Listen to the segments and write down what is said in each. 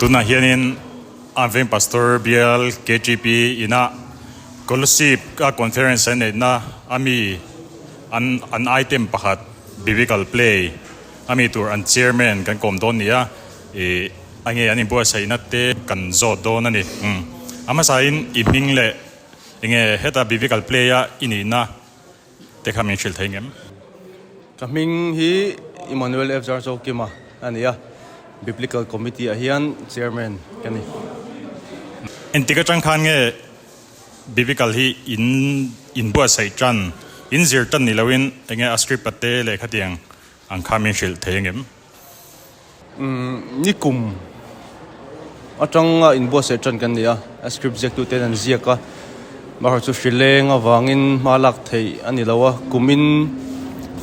Tunah hianin Anveng Pastor Bial KTP inah Kolasib a conference an neihna ami an an item pakhat Biblical play ami tur an chairman kan kawm dawn nia ih a nge an inbuatsaihna te kan zawt dawn a ni. Umm a hmasain i hming leh enge heta Biblical play a i nihna te kha min hrilh thei ngem? Ka hming hi Emmanuel F. Zarchokima a ni a, Biblical Committee ah hian Chairman ka ni. Engtik atang khan nge Biblical hi in inbuatsaih tan, in zir tan ni loin enge a script a te leh khatiang ang kha min hrilh thei angem? Ni kum atanga inbuatsaih tan kan ni a, a script ziaktu ten an ziak a, mahrawh chu hrileng avangin hma lak theih a ni lo a, kumin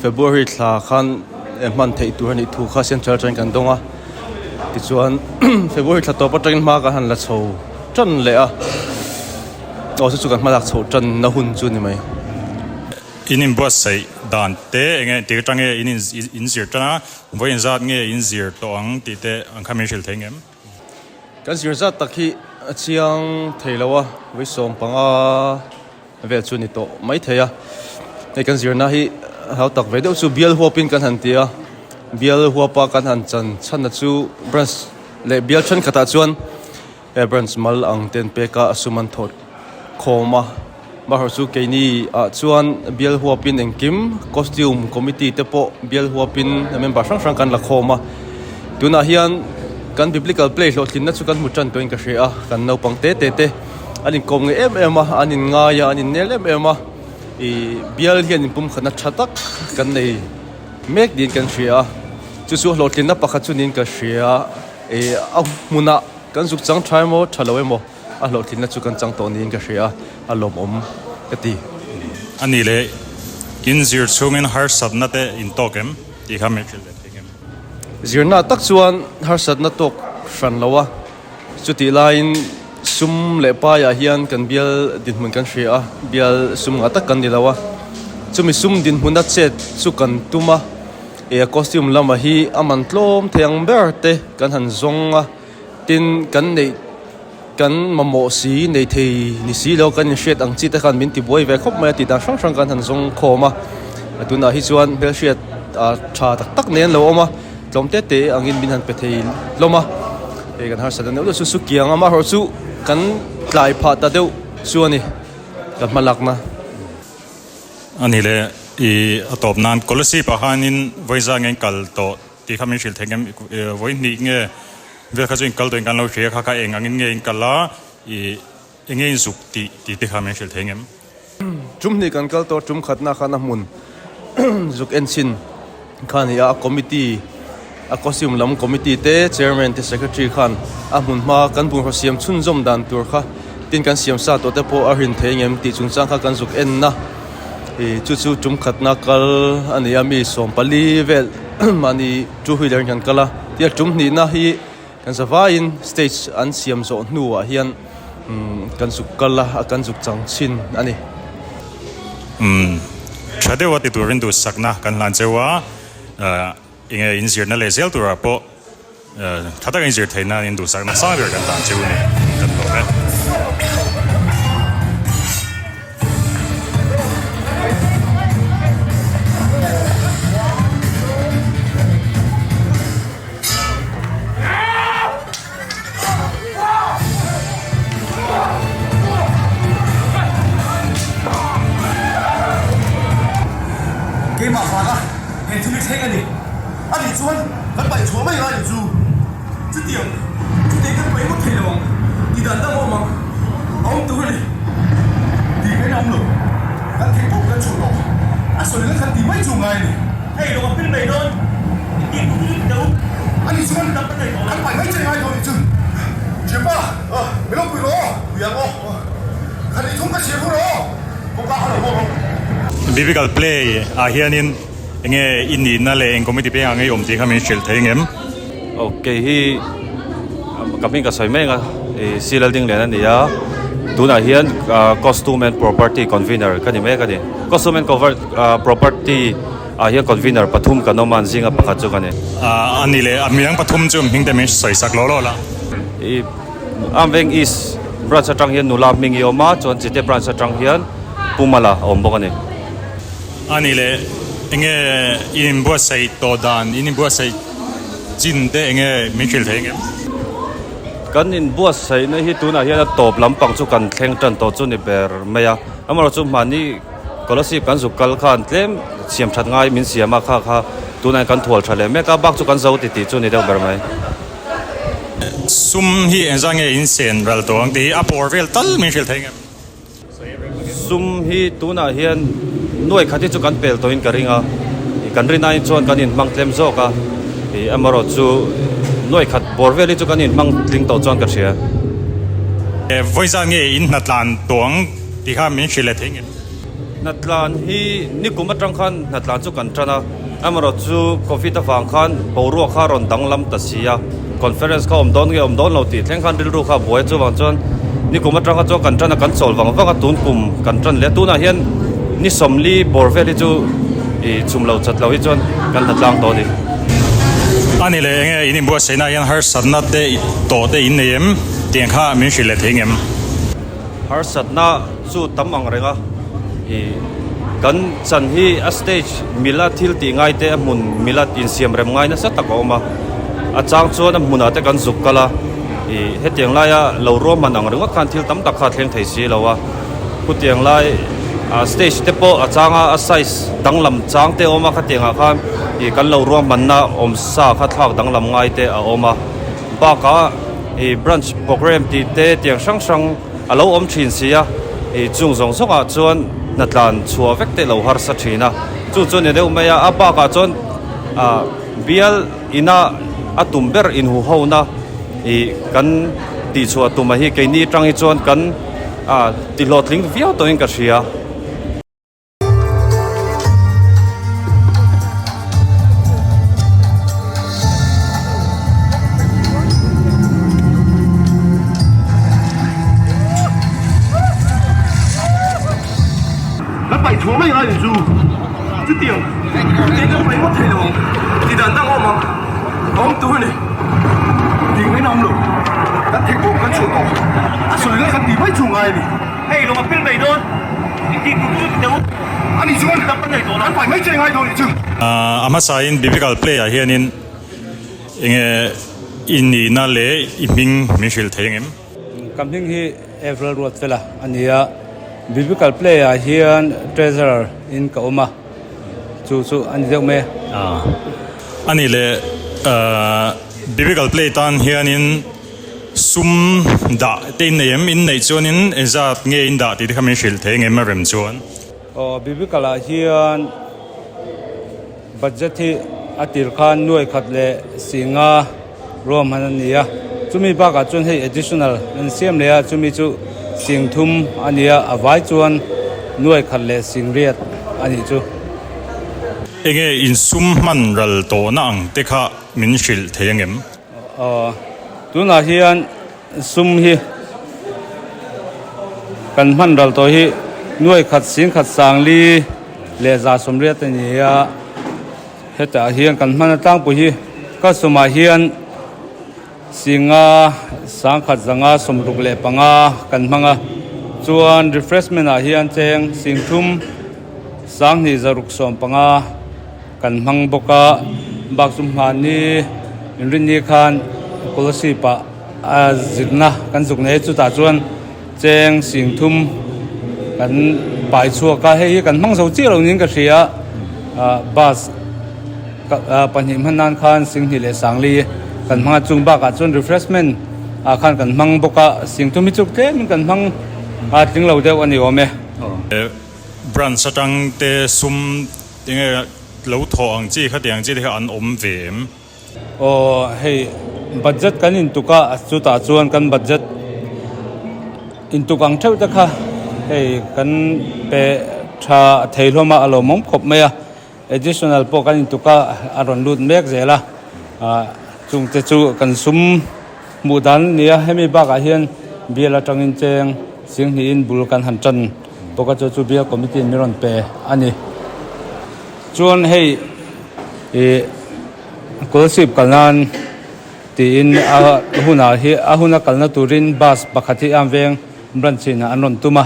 February thla khan hman theih tur a nih thu kha central atangin kan dawng a, tichuan February thla tawp atangin hma kan han la chho tan leh a, aw chu chu kan hma lak chhoh tanna hun chu a ni mai. In inbuatsaih dan te enge tik atang nge in inzir tan a, vawiin zat nge in zir tawh ang tih te ang kha min hrilh thei ngem? Kan zir zat tak hi a chiang thei lo a, vawi 15 vel chu ni tawh mai thei a. Hei kan zirna hi hau tak ve deuh chu bial huapin kan han ti a, bial huapa kan han chan chhanna chu branch leh bial thenkhatah chuan He branch mal ang ten peka a sum an thawt khawm a, maherawh chu keini ah chuan bial huapin engkim costume committee te pawh bial huapin member hrang hrang kan la khawm a, tunah hian kan biblical play hlawhtlinna chu kan hmu tan tawhin ka hria a, kan naupang te te te an inkawm ngei em em a, an inngai a, an innel em em a, ih bial hian inpumkhatna tha tak kan nei mek niin kan hria a, chu chu hlawhtlinna pakhat chu niin ka hria ih a hmunah. Kan zuk chang tha emaw tha lo emaw a hlawhtlinna chu kan chang tawh niin ka hria a, a lawmawm ka ti. A nih leh in zir chhungin harsatna te in tawk em tih kha min hrilh leh thei ngem? Zirna tak chuan harsatna tawk hran lo a, chutih laiin sum leh paiah hian kan bial dinhmun kan hria a, bial sum ngah tak kan ni lo a, chumi sum dinhmuna chet chu kan tum a, e a costume lamah hi a man tlawm thei ang ber te kan han zawng a. Tin, kan neih kan mamawh si, nei thei ni si lo kan inhriat ang chi te khan min tibuai ve khawp mai a tih dan hrang hrang kan han zawng khawm a. Tunah hi chuan hmelhriat tha tak tak nen an lo awm a, tlawm te te angin min han pe thei hlawm a. Hei kan harsat a neuh deuh chu su kiang a, amaherawh chu kan tlai phah ta deuh chu a ni kan hma lakna. A ni le, i a tawp nan Kolasib ah khanin vawiza nge kal tawh Tih kha min hrilh thei ngem vawi hnih nge vel kha chu in kal tawh in kan lo hria kha kha eng angin nge in kal a ih enge in zuk tih tih te kha min hrilh thei ngem. Tum hnih kan kal tawh tum khatna khan a hmun zuk en chhin kha a ni a, a committee a costume lam committee te chairman te secretary khan a hmun hma kan bungraw siam chhunzawm dan tur kha tin kan siam sa tawh te pawh a rin thei ngem tih chungchang kha kan zuk en na ih chu chu tum khatna kal a ni a mi 14 vel Mahni two wheeler in kan kal a, tia tum hnihna hi kan za vaiin stage an siam zawh hnuah hian kan zuk kal a, kan zuk chang chhin a ni. Umm tha deuha ti turin duhsakna kan hlan cheu a, enge inzirna leh zel turah pawh Tha taka inzir theih nan in duhsakna sang ber kan dan cheu a ni kan lawm e. Keimah vanga he thil hi thleng a ni. A nih chuan kan paih chhuah mai lai chu chutiang chutiang kan paih ngawt thei lo ang tih dan dang a awm ang, a awm tur a ni tih ngaihna a awm lo. Kan thei tawp kan chhuah tawh a sawi leh khan tih mai chu ngai a ni. Hei lawng a pil mai dawn i tih tum lut deuh. A nih chuan kan paih mai che ngai dawn nih chu. Thianpa, min lo pui rawh aw, pui ang aw. Khan i thum ka chhiar hun aw, kawngka kha lo hawng rawh. Biblical play ah hianin enge i nihna leh eng committee pengah nge i awm tih kha min hrilh thei ngem? Aw kei hi ka hming ka sawi mek a, i C Laldinglian a ni a, tunah hian costume and property convener ka ni mek a ni. Costume and property ah hian convener pathum kan awm a, an zinga pakhat chu ka ni. A ni leh, a miang pathum chu hming te min sawi sak law law la. I Amveng East branch atang hian nula hming i awm a, chuan Chite branch atang hian Pu Mala a awm bawk a ni. A ni leh, enge in inbuatsaih tawh dan, in inbuatsaih chin te enge min hrilh thei engem? Kan inbuatsaihna hi tunah hian a tawp lampang chu kan thleng tan tawh chu ni ber mai a, amaherawhchu mahni Kolasib kan zuk kal khan tlem siam that ngai min siam a, kha kha tunah hian kan thual tha leh mek a, bak chu kan zo ti tih chu ni deuh ber mai. Sum hi engzah nge in sen ral tawh ang tih hi a pawr vel tal min hrilh thei ngem? Sum hi tunah hian nuai khat hi chu kan pel tawhin ka ring a, kan rin aiin chuan kan inhmang tlem zawk a, amaherawh chu nuai khat bawr vel hi chu kan inhmang tling tawh chuan ka hria. Vawi zat nge in hnatlan tawh ang? Ti kha min hrilh leh thei ngem? Hnatlan hi nikum atang khan hnatlan chu kan tan a, amaherawh chu Covid avang khan boruak kha a rawn danglam ta si a, conference kha awm dawn nge awm dawn lo tih thleng khan rilru kha a buai a, chuvang chuan nikum atang kha chuan kan tan a, kan chawl vang vang a, tun kum kan tan leh a, tunah hian ni sawmli bawr vel hi chu ih chhum lo chat lo hi chuan kan hnatlang tawh a ni. A ni leh enge in inbuatsaihna hian harsatna te tawh te in nei em? Tiang kha min hrilh leh thei ngem? Harsatna chu tam ang reng a, ih kan chan hi a stage mila thil tih ngai te a hmun mila insiam rem ngai nasa tak a awm a, a chang chuan a hmunah te kan zuk kal a, ih hetiang laia lo ruahman ang ringawt khan thil tam tak kha a thleng thei si lo a, khutiang lai ah stage te pawh a changa a size danglam chang te a awm a, khatiangah khan ih kan lo ruahmanna awm sa kha thlak danglam ngai te a awm a. Bakah ih branch programme tih te tiang hrang hrang a lo awm thin si a, ih chung zawng zawng ah chuan hnatlan chhuah vek te lo harsa thin a, chu chu ni deuh mai a, a bakah chuan ah bial ina a tum ber inhuho na ih kan tih chhuah tum a hi keini atang hi chuan kan ah ti hlawhtling viau tawhin ka hria. Kan paih chhuah mai ngai chu chutiang chutiang kan paih ngawt thei lo ang ti dan dang awm ang a awm tur a ni tih ngaihna awm lo kan thei pawh kan chhuah tawh a sawi lai kan tih mai chu ngai a ni. Hei lawng a pil mai dawn i tih tur chu ti deuh. Ani chuan kan pai mai che ngai dawn nih chu. A hmasain Biblical play ah hianin enge i nihna leh i hming min hrilh thei angem? Ka hming hi Avril Ruatfela a ni a, Biblical play ah hian Treasurer in ka awm a, chu chu a ni deuh mai a. A nih leh Biblical play tan hianin Sum dah te in nei em? In neih chuanin engzat nge in dah tih te kha min hrilh thei engem a rem chuan? Aw, Biblical ah hian budget hi a tir khan nuai khat leh singa ruahman a ni a, chumi bakah chuan hei additional an siam leh a, chumi chu sing thum a ni a, a vai chuan nuai khat leh sing riat a nih chu. Enge in sum hman ral tawhna ang te kha min hrilh thei angem? Aw, tunah hian sum hi kan hman ral tawh hi nuai khat sing khat sangli leh za sawmriat a ni a, hetah hian kan hman atlangpui hi customer hian singa sangkhat zanga sawmruk leh panga kan hmang a, chuan refreshment ah hian cheng sing thum sanghnih zaruk sawm panga. Kan hmang bawk a, bak chu hmahni inrinni khan Kolasib ah a zirna kan zuk nei a, chutah chuan cheng sing thum kan pai chhuak a, hei hi kan hmang zo chiah lo niin ka hria a, bus pahnih hman nan khan singhnih leh sangli kan hmang a, chung bakah chuan refreshment ah khan kan hmang bawk a, sing thum hi chu tlemin kan hmang a tling lo deuh a ni awm e. Branch atang te sum Enge lo thawh ang chi khatiang chi te kha an awm ve em? Aw hei Budget kan intuk a, chutah chuan kan budget intuk ang theuh te kha hei kan pe tha thei hlawm a, a lawmawm khawp mai a. Additional pawh kan intuk a, a rawn lut mek zel a, ah chungte chu kan sum hmuh dan a ni a, hemi bakah hian bial atangin cheng singhnihin bul kan han tan bawk a, chu chu bial committee in min rawn pe a ni. Chuan hei ih Kawlsip kal nan tiin a hunah hi a huna kalna turin bus pakhat hi a veng branch in an rawn tum a,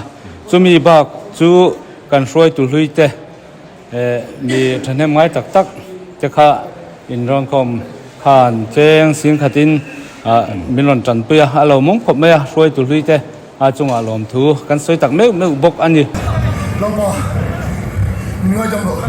chumi bak chu kan hruaitu hlui te eh mi thahnem ngai tak tak te kha inrawnkhawm khan cheng sing khatin ah min rawn tanpui a, a lo mawng khawp mai a hruaitu hlui te. A chungah lawmthu kan sawi tak meuh meuh bawk a ni. Lalpa, min ngaidam rawh.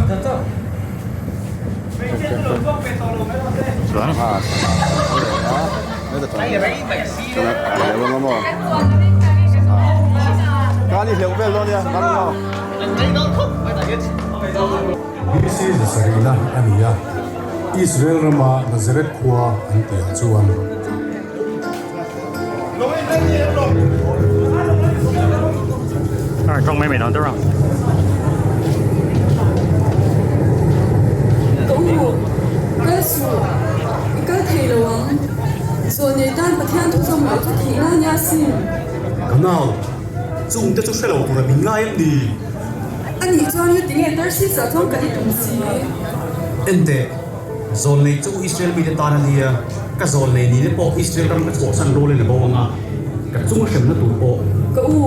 BC Zasarihna a ni a, Israel rama Nazareth khua an tihah chuan. Ka u, kal suh, i kal thei lo ang. Zawlnei tan Pathian thu zawm loh chu thihna nia sin. Ka nau, chungte chu hre lo tura min ngai em ni? Anih chuan heti nge Tarsis ah chuan kal i tum si? Enteh. Zawlnei chu Israel mite tan a nia, ka zawlnei nine pawh Israel ram ka chhuahsan rualin a bo ang a, ka chunga hremna tur pawh. Ka u,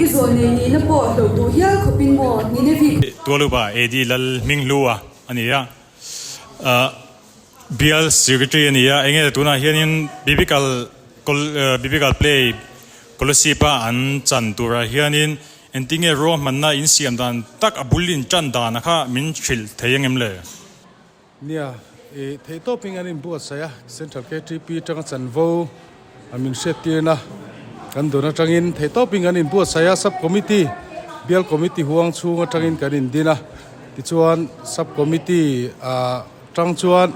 i zawlnei nihna pawh hloh duh hial khawpin maw Ninevi. Tualupa AD Lal Hminghlua a ni a, Bial Secretary a ni a, enge tunah hianin Biblical Biblical Play Kolasib a an chan turah hianin Engtinge ruahmanna in siam dan tak a bul in tan dan a kha min hrilh thei angem le? Nia, i theihtawpin an inbuatsaih a, Central KTP atanga chanvo a min hriattirna kan dawn atangin theihtawpin kan inbuatsaih a, Sub Committee, Bial Committee huang chhung atangin kan indin a, tichuan Sub Committee ah tang chuan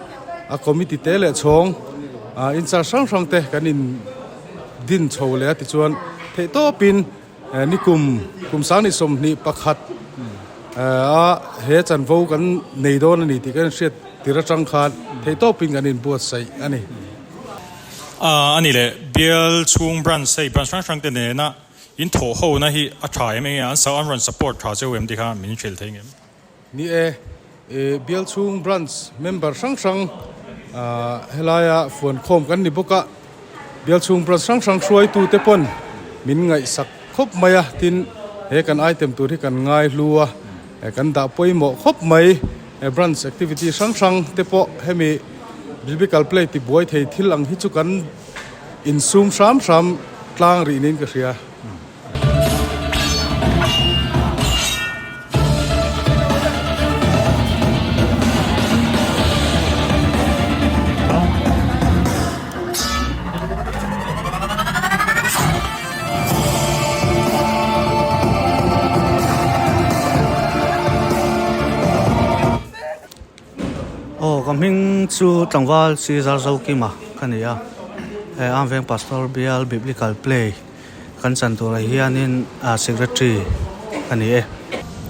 a Committee te leh chhawng in charge hrang hrang te kan indin chho leh a, tichuan theihtawpin Nikum kum 20 21 a he chanvo kan nei dawn a ni tih kan hriat tir atang khan theihtawpin kan inbuatsaih a ni. A ni le, bial chhung branch hei branch hrang hrang te nena in thawh hona hi a tha em enge an an rawn support tha cheu em tih kha min hrilh thei ngem? Ni e, bial chhung branch member hrang hrang helaia fuankhawm kan ni bawk a, bial chhung branch hrang hrang hruaitute pawn min ngaihsak khawp mai a, tin he kan item tur hi kan ngai hlu a, kan dah pawimawh khawp mai, branch activity hrang hrang te pawh hemi biblical play tibuai thei thil ang hi chu kan insum hram hram tlang rih niin ka hria. Aw ka hming chu tlangval Caesar Zokima ka ni a he Amveng Pastor Bial Biblical Play Kan chan turah hianin Secretary ka ni e.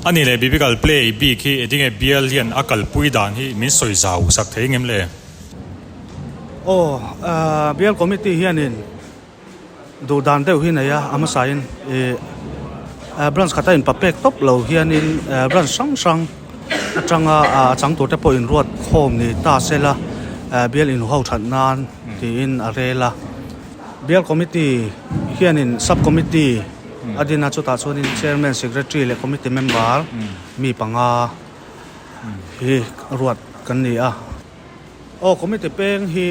A nih leh Biblical play bik hi engtinge bial hian a kalpui dan hi min sawi zau sak thei ngem le? Aw, Bial Committee hianin duh dan deuh hi nei a, a hmasain ih branch khata inpapek tawp lo hianin branch hrang hrang atanga a chang turte pawh inruat khawm ni ta sela bial inho that nan tiin a rel a. Bial Committee hianin Sub Committee a din a, chutah chuanin Chairman, Secretary leh Committee member mi panga hi ruat kan ni a. Aw Committee peng hi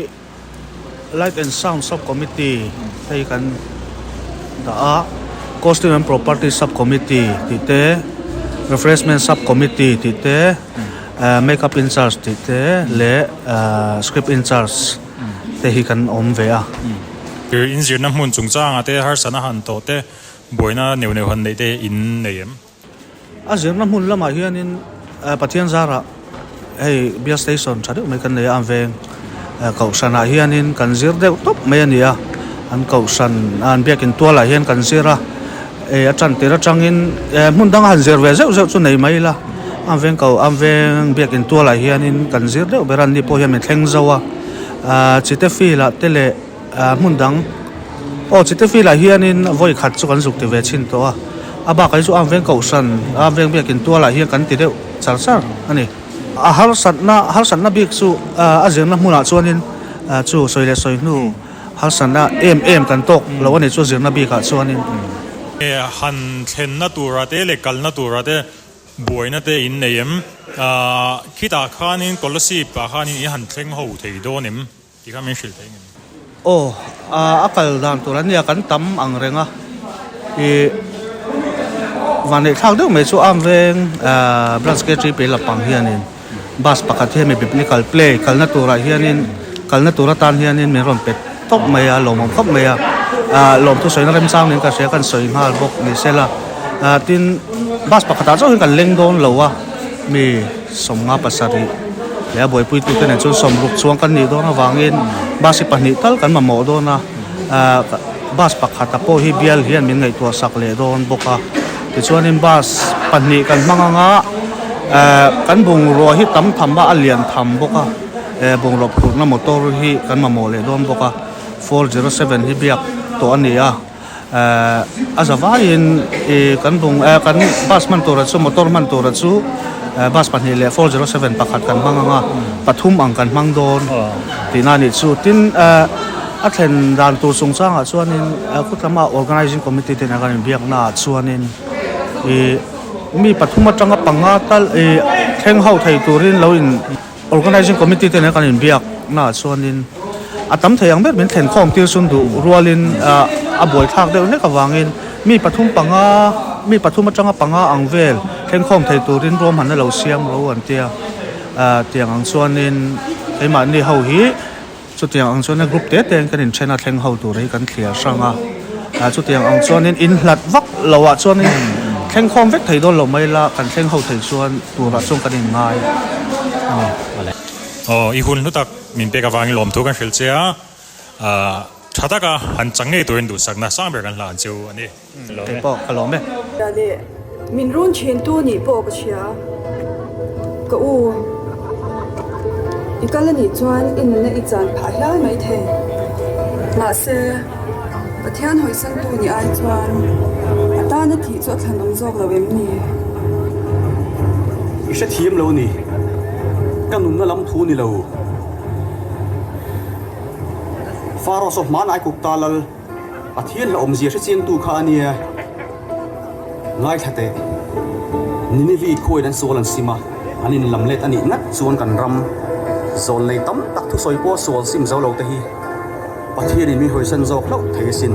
Light and Sound Sub Committee hei kan dah a, Costume and Property Sub Committee tih te, Refreshment Sub Committee tih te, Make-up in charge tih te leh Script in charge. te hi kan awm ve a. In zirna hmun chungchangah te harsatna han tawh te, buaina neuh neuh han neih te in nei em? A zirna hmun lamah hianin Pathian zarah hei Bial Station tha deuh mai kan nei a, an veng Kohhranah hianin kan zir deuh tawp mai a ni a, an kohhran an biakin tualah hian kan zir a, eh a tan tir atangin eh hmun danga han zir ve zeuh zeuh chu nei mai ila, an veng ko an veng biakin tualah hianin kan zir deuh ber a, an ni pawh hian min thleng zo a, ah chite field ah te leh ah hmun dang aw chite field ah hianin vawi khat chu kan zuk ti ve chhin tawh a, a bakah hi chu an veng kohhran an veng biakin tualah hian kan ti deuh char char a ni. A harsatna harsatna bik chu a zirna hmunah chuanin chu sawi leh sawi hnu harsatna em em kan tawk lo a ni chu zirna bikah chuanin. Han thlenna tura te leh kalna tura te buaina te in nei em? Khitah khanin Kolasib ah khanin i han thleng ho thei dawn em? Ti kha min hrilh thei ngem? Aw, a kal dan tur an nia, kan tam ang reng a. Ih, vanneih thlak deuh mai chu am veng branch KTP lapang hianin bus pakhat hi hemi biblical play kalna turah hianin kalna tur atan hianin min rawn pe tawp mai a, lawmawm khawp mai a. Lawmthu sawina remchang niin ka hria, kan sawi nghal bawk ni sela. Tin, bus pakhatah chauh hian kan leng dawn lo a, mi. Sawmnga pasarih leh a buaipuitute nen chuan sawmruk chuang kan nih dawn avangin bus hi pahnih tal kan mamawh dawn a, ahh bus pakhata pawh hi bial hian min ngaihtuah sak leh dawn bawk a, tichuanin bus pahnih kan hmang anga ahh kan bungrua hi tam tham a, a lian tham bawk a, eh bungraw phurhna motor hi kan mamawh leh dawn bawk a, 407 hi biak tawh a ni a. Ehh a za vaiin ih kan bung eh kan bus hman tura chu motor hman tura chu eh bus pahnih leh 407 pakhat kan hmang ang a pathum ang kan hmang dawn tihna a nih chu tin eh a thlen dan tur chungchangah chuanin eh khutlama organizing committee te nen kan inbiakna ah chuanin ih mi pathum atanga panga tal ih thleng ho thei turin lo in. Organizing Committee te nen kan inbiak naah chuanin a tam thei ang ber min thlen khawm tir chun duh rualin a buaithlak deuh hlek avangin mi pathum panga mi pathum atanga panga ang vel thleng khawm thei turin ruahmanna lo siam ro an tia tiang ang chuanin keimahni ho hi Chutiang ang chuan group te te kan inthen a thleng ho tur hi kan thliar hrang a, chutiang ang chuanin inhlat vak loh ah chuanin thleng khawm vek thei dawn lo mai la kan thleng ho thei chuan turah chuan kan inngai a ni. Aw, i hun hlu tak min pek avangin lawmthu kan hrilh che a, tha taka han chang ngei turin duhsakna sang ber kan hlan chu a ni. Kei pawh ka lawm e. Leh min run thin tu nih pawh ka hria. Ka u, i kal anih chuan i nunna i chan phah hial mai thei. Mahse, Pathian hawisan tu nih ai chuan a tana thih chu a thlan awm zawk lo em ni? I hrethiam lo ni. Ka nunna lam thu ni lo. Faro saw hmanah ai kuk ta lal. Pathian hlauhawm zia hrechiangtu kha a nia. Ngaithla teh. Ninivi khuain an sual an sim a, an inlam let a nih ngat chuan kan ram zawlnei tam tak thusawi pawh sual sim zo lo te hi Pathianin min hawisan zawk hlauh thei asin.